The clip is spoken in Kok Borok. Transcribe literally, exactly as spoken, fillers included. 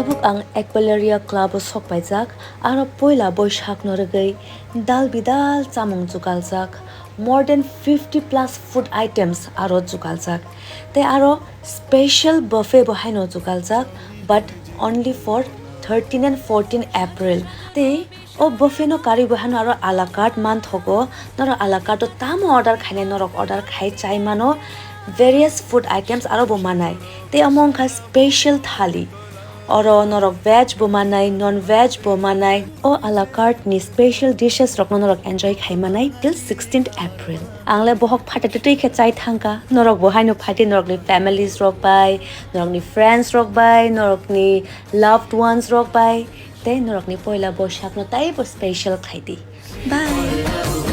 Tabuk ang Aqualaria Club o sok paijak, aro poila boisak no rwgwi dal bidal chamung chukaljak, more than fifty plus food items aro chukaljak, tei aro special buffet bo haino chukaljak, but only for thirteen and fourteen April. Tei o buffet no karwi bo hano aro a la carte man thogo, norok a la carte o tamo order khainai norok order khai chai mano, various food items aro bo manai. Tei omo wngkha special thali, oro norok veg bo manai, non veg bo manai. O a la carte ni special dishes rokno norok enjoy khai manai till sixteenth April. Ang le bohok phatai twi khe chai thangkha, norok bo haino phaidi norokni families rok bai, norokni friends rok bai, norokni loved ones rok bai, tei norokni poila boisak no taibo special khai di. Bye.